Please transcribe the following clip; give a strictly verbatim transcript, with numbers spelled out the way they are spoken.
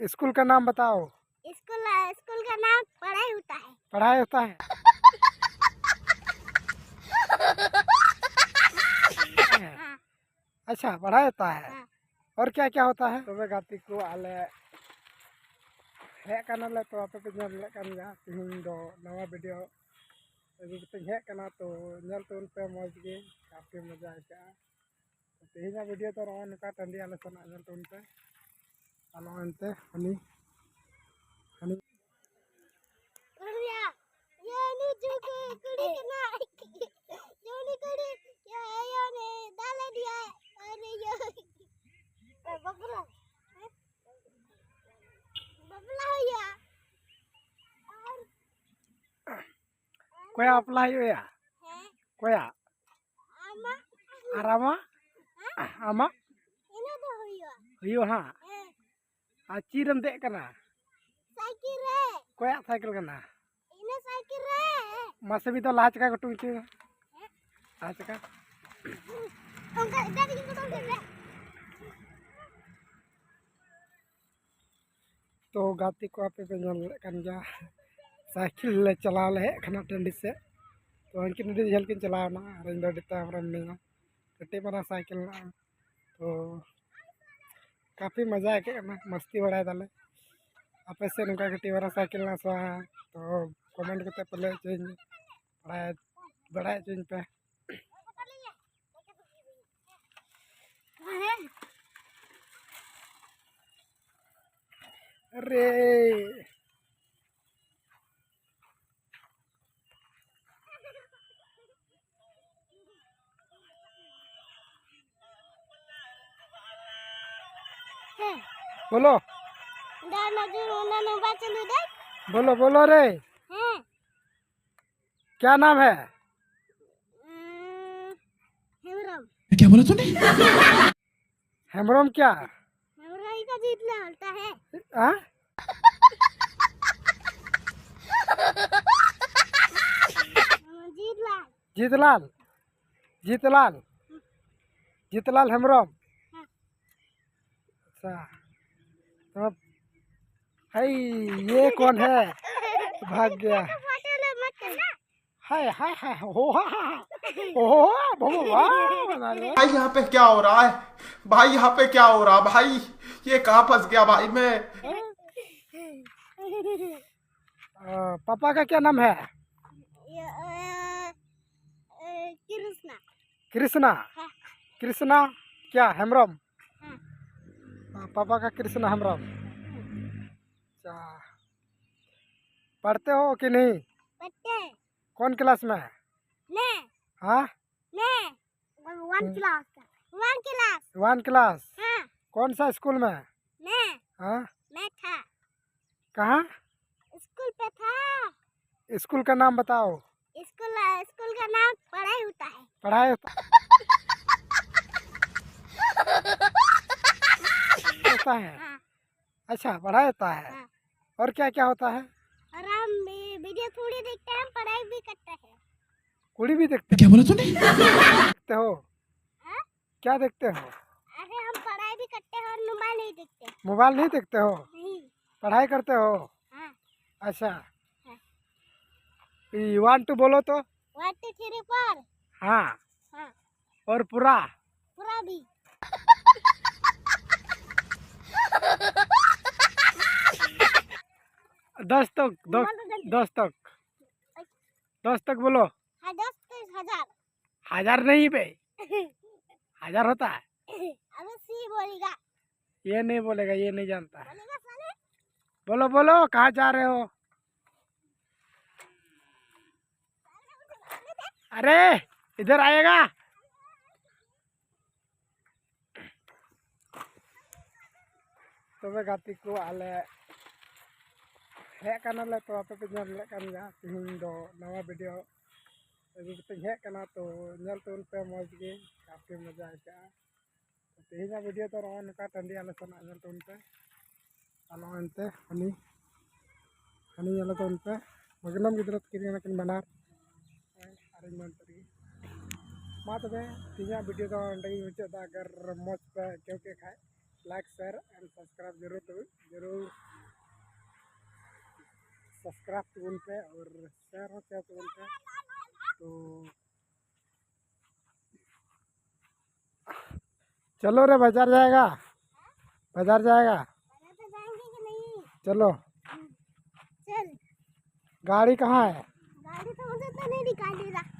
School का नाम बताओ। स्कूल, स्कूल का नाम पढ़ाई होता है। पढ़ाई होता है। हाँ। अच्छा, पढ़ाई होता है। हाँ। और क्या क्या होता है? ᱛᱚᱵᱮ ᱜᱟᱛᱮ ᱠᱚ, ᱟᱞᱮ ᱦᱮᱡ ᱠᱟᱱᱟᱞᱮ, ᱛᱚ ᱟᱯᱮ ᱯᱮ ᱧᱮᱞ ᱫᱟᱲᱮᱭᱟᱜ ᱠᱟᱱ ᱜᱮᱭᱟ, ᱛᱮᱦᱮᱧ ᱫᱚ ᱱᱟᱣᱟ video ᱟᱹᱜᱩ ᱠᱟᱛᱮᱧ ᱦᱮᱡ ᱠᱟᱱᱟ᱾ ᱛᱚ ᱧᱮᱞ ᱛᱟᱵᱚᱱ ᱯᱮ, ᱢᱚᱡᱽ ᱜᱮ, ᱠᱟᱯᱷᱤ ᱢᱚᱡᱟ ᱟᱹᱭᱠᱟᱹᱜᱼᱟ᱾ ᱛᱮᱦᱮᱧᱟᱜ video ᱫᱚ ᱱᱚᱜᱼᱚ ᱱᱚᱝᱠᱟ ᱴᱟᱺᱰᱤ ᱟᱞᱮ ᱥᱮᱱᱟᱜ, ᱧᱮᱞ ᱛᱟᱵᱚᱱ ᱯᱮ᱾ ᱟᱨ ᱱᱚᱜᱼᱚᱭ ᱮᱱᱛᱮ ᱦᱟᱹᱱᱤ, ᱦᱟᱹᱱᱤ᱾ ᱤᱭᱟᱹ, ᱩᱱᱤ ᱡᱩᱜᱩ ᱠᱩᱲᱤ ᱠᱟᱱᱟᱭ᱾ ᱩᱱᱤ ᱠᱩᱲᱤ, ᱤᱭᱟᱹ, ᱤᱭᱟᱹ, ᱩᱱᱤ ᱫᱟᱞ ᱞᱮᱫᱮᱭᱟᱭ᱾ ᱟᱨ ᱤᱭᱟᱹ, ᱵᱟᱯᱞᱟ, ᱵᱟᱯᱞᱟ ᱦᱩᱭᱩᱜᱼᱟ᱾ ᱟᱨ ᱚᱠᱚᱭᱟᱜ ᱵᱟᱯᱞᱟ ᱦᱩᱭᱩᱜᱼᱟ? ᱦᱮᱸ᱾ ᱚᱠᱚᱭᱟᱜ? ᱟᱢᱟᱜ᱾ ᱟᱨ ᱟᱢᱟᱜ? ᱦᱮᱸ? ᱟᱢᱟᱜ? ᱤᱱᱟᱹ ᱫᱚ ᱦᱩᱭᱩᱜᱼᱟ᱾ ᱦᱩᱭᱩᱜᱼᱟ ᱦᱟᱸᱜ? ᱦᱮᱸ᱾ ᱟᱨ ᱪᱮᱫ ᱨᱮᱢ ᱫᱮᱡ ᱠᱟᱱᱟ? ᱥᱟᱭᱠᱮᱞ ᱨᱮ᱾ ᱚᱠᱚᱭᱟᱜ ᱥᱟᱭᱠᱮᱞ ᱠᱟᱱᱟ? ᱤᱱᱟᱹ ᱥᱟᱭᱠᱮᱞ ᱨᱮ᱾ ᱢᱟᱥᱮ ᱢᱤᱫ ᱫᱷᱟᱣ ᱞᱟᱦᱟ ᱪᱟᱠᱟ ᱠᱟᱹᱴᱩ ᱦᱚᱪᱚᱭ ᱢᱮ᱾ ᱞᱟᱦᱟ ᱪᱟᱠᱟ᱾ ᱚᱱᱠᱟ ᱮᱴᱟᱜ ᱨᱮᱜᱮ ᱠᱚ ᱫᱚᱱ ᱠᱮᱫ ᱛᱮ᱾ ᱛᱚ ᱜᱟᱛᱮ ᱠᱚ, ᱟᱯᱮ ᱯᱮ ᱧᱮᱞ ᱫᱟᱲᱮᱭᱟᱜ ᱠᱟᱱ ᱜᱮᱭᱟ, ᱥᱟᱭᱠᱮᱞ ᱞᱮ ᱪᱟᱞᱟᱣ ᱞᱮ ᱦᱮᱡ ᱠᱟᱱᱟ ᱴᱟᱺᱰᱤ ᱥᱮᱫ᱾ ᱛᱚ ᱩᱱᱠᱤᱱ ᱟᱹᱰᱤ ᱡᱷᱟᱹᱞ ᱠᱤᱱ ᱪᱟᱞᱟᱣ ᱮᱱᱟ ᱟᱨ ᱤᱧ ᱫᱚ ᱟᱹᱰᱤ ᱛᱟᱭᱚᱢ ᱨᱮ ᱢᱤᱱᱟᱹᱧᱟ᱾ ᱠᱟᱹᱴᱤᱡ ᱢᱟᱨᱟᱝ ᱥᱟᱭᱠᱮᱞ ᱢᱮᱱᱟᱜᱼᱟ᱾ ᱛᱚ ᱠᱟᱯᱷᱤ ᱢᱚᱡᱟ ᱟᱹᱭᱠᱟᱹᱜ ᱠᱟᱱᱟ, ᱢᱟᱥᱛᱤ ᱵᱟᱲᱟᱭ ᱫᱟᱞᱮ᱾ ᱟᱯᱮ ᱥᱮᱫ ᱱᱚᱝᱠᱟ ᱠᱟᱹᱴᱤᱡ ᱢᱟᱨᱟᱝ ᱥᱟᱭᱠᱮᱞ ᱢᱮᱱᱟᱜᱼᱟ ᱥᱮ ᱵᱟᱝ? ᱛᱚ ᱠᱚᱢᱮᱱᱴ ᱠᱟᱛᱮ ᱯᱮ ᱞᱟᱹᱭ ᱦᱚᱪᱚᱧ, ᱵᱟᱲᱟᱭ, ᱵᱟᱲᱟᱭ ᱦᱚᱪᱚᱧ ᱯᱮ᱾ ᱟᱨᱮ᱾ ᱦᱮᱸ᱾ ᱵᱚᱞᱚ᱾ ᱫᱟ, ᱱᱚᱡᱚᱨ, ᱚᱱᱟ ᱱᱚᱢᱵᱟᱨ ᱪᱟᱹᱞᱩ ᱫᱟᱭ᱾ ᱵᱚᱞᱚ, ᱵᱚᱞᱚ ᱨᱮ᱾ ᱦᱮᱸ᱾ क्या नाम है? ᱩᱸ, ᱦᱮᱢᱵᱨᱚᱢ᱾ क्या बोला तूने? हेमरम क्या? हेमरम ही का जीत ले होता है। हाँ? जीत ला। जीतलाल? जीतलाल? जीतलाल हेमरम? हाँ। अच्छा, तो हाय, ये कौन है? भाग गया। हाय हाय हाय, हो हा हा हा। ओहो, भगवान, अरे। भाई, यहाँ पे क्या हो रहा है? भाई, यहाँ पे क्या हो रहा है भाई? ये कहाँ फंस गया भाई मैं? अ, पापा का क्या नाम है? ये, अ, अ, कृष्णा। कृष्णा? हाँ। कृष्णा क्या हेम्ब्रम? हाँ। हाँ, पापा का कृष्णा हेम्ब्रम। अच्छा, पढ़ते हो कि नहीं? पढ़ते हैं। कौन क्लास में? मैं। हाँ? मैं। वन क्लास का। One class. One class? हाँ। कौन सा स्कूल में? मैं। हाँ? मैं था। कहाँ? स्कूल पे था। स्कूल का नाम बताओ। स्कूल, स्कूल का नाम पढ़ाई होता है। पढ़ाई होता होता है। हाँ। अच्छा, पढ़ाई होता है। हाँ। और क्या क्या होता है? और हम भी वीडियो थोड़ी देखते हैं, हम पढ़ाई भी करते हैं। कुड़ी भी देखते क्या बोला तूने? देखते हो? हाँ? क्या देखते हो? अरे, हम पढ़ाई भी करते हैं और मोबाइल नहीं देखते। मोबाइल नहीं देखते हो? नहीं। पढ़ाई करते हो? हाँ। अच्छा। हाँ। ये वन टू बोलो तो। One two three four. हाँ। हाँ। और पूरा? पूरा भी। दस तक, दस, बोलो जल्दी। दस तक। दस तक बोलो। हाँ, दस तो हजार। हजार नहीं बे, हजार होता है। अबे सी बोलेगा। ये नहीं बोलेगा, ये नहीं जानता है। बोलेगा साले। बोलो, बोलो, कहाँ जा रहे हो? अरे, इधर आएगा। ᱛᱚᱵᱮ ᱜᱟᱛᱮ ᱠᱚ, ᱟᱞᱮ ᱦᱮᱡ ᱠᱟᱱᱟᱞᱮ, ᱛᱚ ᱟᱯᱮ ᱯᱮ ᱧᱮᱞ ᱫᱟᱲᱮᱭᱟᱜ ᱠᱟᱱ ᱜᱮᱭᱟ, ᱛᱮᱦᱮᱧ ᱫᱚ ᱱᱟᱣᱟ ᱵᱷᱤᱰᱤᱭᱳ ᱟᱹᱜᱩ ᱠᱟᱛᱮᱧ ᱦᱮᱡ ᱠᱟᱱᱟ᱾ ᱛᱚ ᱧᱮᱞ ᱛᱟᱵᱚᱱ ᱯᱮ, ᱢᱚᱡᱽ ᱜᱮ, ᱠᱟᱯᱷᱤ ᱢᱚᱡᱟ ᱟᱹᱭᱠᱟᱹᱜᱼᱟ᱾ ᱛᱮᱦᱮᱧᱟᱜ ᱵᱷᱤᱰᱤᱭᱳ ᱫᱚ ᱱᱚᱜᱼᱚᱭ ᱱᱚᱝᱠᱟ ᱴᱟᱺᱰᱤ ᱟᱞᱮ ᱥᱮᱱᱟᱜ ᱧᱮᱞ ᱛᱟᱵᱚᱱ ᱯᱮ᱾ ᱟᱨ ᱱᱚᱜᱼᱚᱭ ᱮᱱᱛᱮ ᱦᱟᱹᱱᱤ, ᱦᱟᱹᱱᱤ ᱧᱮᱞ ᱛᱟᱵᱚᱱ ᱯᱮ, ᱢᱟᱜᱽᱱᱟᱢ ᱜᱤᱫᱽᱨᱟᱹ ᱛᱟᱹᱠᱤᱱ ᱠᱟᱱᱟ ᱠᱤᱱ ᱵᱟᱱᱟᱨ᱾ ᱟᱨᱤᱧ ᱢᱮᱱ ᱩᱛᱟᱹᱨ ᱜᱮ᱾ ᱢᱟ ᱛᱚᱵᱮ, ᱛᱮᱦᱮᱧᱟᱜ ᱵᱷᱤᱰᱤᱭᱳ ᱫᱚ ᱚᱸᱰᱮ ᱜᱤᱧ ᱢᱩᱪᱟᱹᱫ ᱮᱫᱟ᱾ ᱟᱜᱟᱨ ᱢᱚᱡᱽ ᱯᱮ ᱟᱹᱭᱠᱟᱹᱣ ᱠᱮᱫ ᱠᱷᱟᱡ, ᱞᱟᱭᱤᱠ, ᱥᱮᱭᱟᱨ and ᱥᱟᱵᱥᱠᱨᱟᱭᱤᱵ ᱡᱟᱹᱨᱩᱲ ᱛᱟᱵᱚᱱ, ᱡᱟᱹᱨᱩᱲ᱾ सब्सक्राइब ᱛᱟᱵᱚᱱ ᱯᱮ ᱟᱨ ᱥᱮᱭᱟᱨ ᱦᱚᱸ ᱥᱮᱭᱟᱨ ᱛᱟᱵᱚᱱ ᱯᱮ᱾ ᱛᱚ ᱪᱚᱞᱚ ᱨᱮ, ᱵᱟᱡᱟᱨ ᱡᱟᱭᱜᱟ, ᱵᱟᱡᱟᱨ ᱡᱟᱭᱜᱟ, ᱵᱟᱡᱟᱨ ᱛᱚ ᱡᱟᱭᱮᱸᱜᱮ ᱠᱤ ᱱᱟᱦᱤᱸ? ᱪᱚᱞᱚ᱾ ᱪᱚᱞ᱾ ᱜᱟᱲᱤ ᱠᱟᱦᱟᱸ ᱦᱮ? ᱜᱟᱲᱤ ᱛᱚ ᱢᱩᱡᱷᱮ ᱛᱚ ᱱᱟᱦᱤᱸ ᱫᱤᱠᱷᱟᱭ ᱫᱮ ᱨᱟᱦᱟ᱾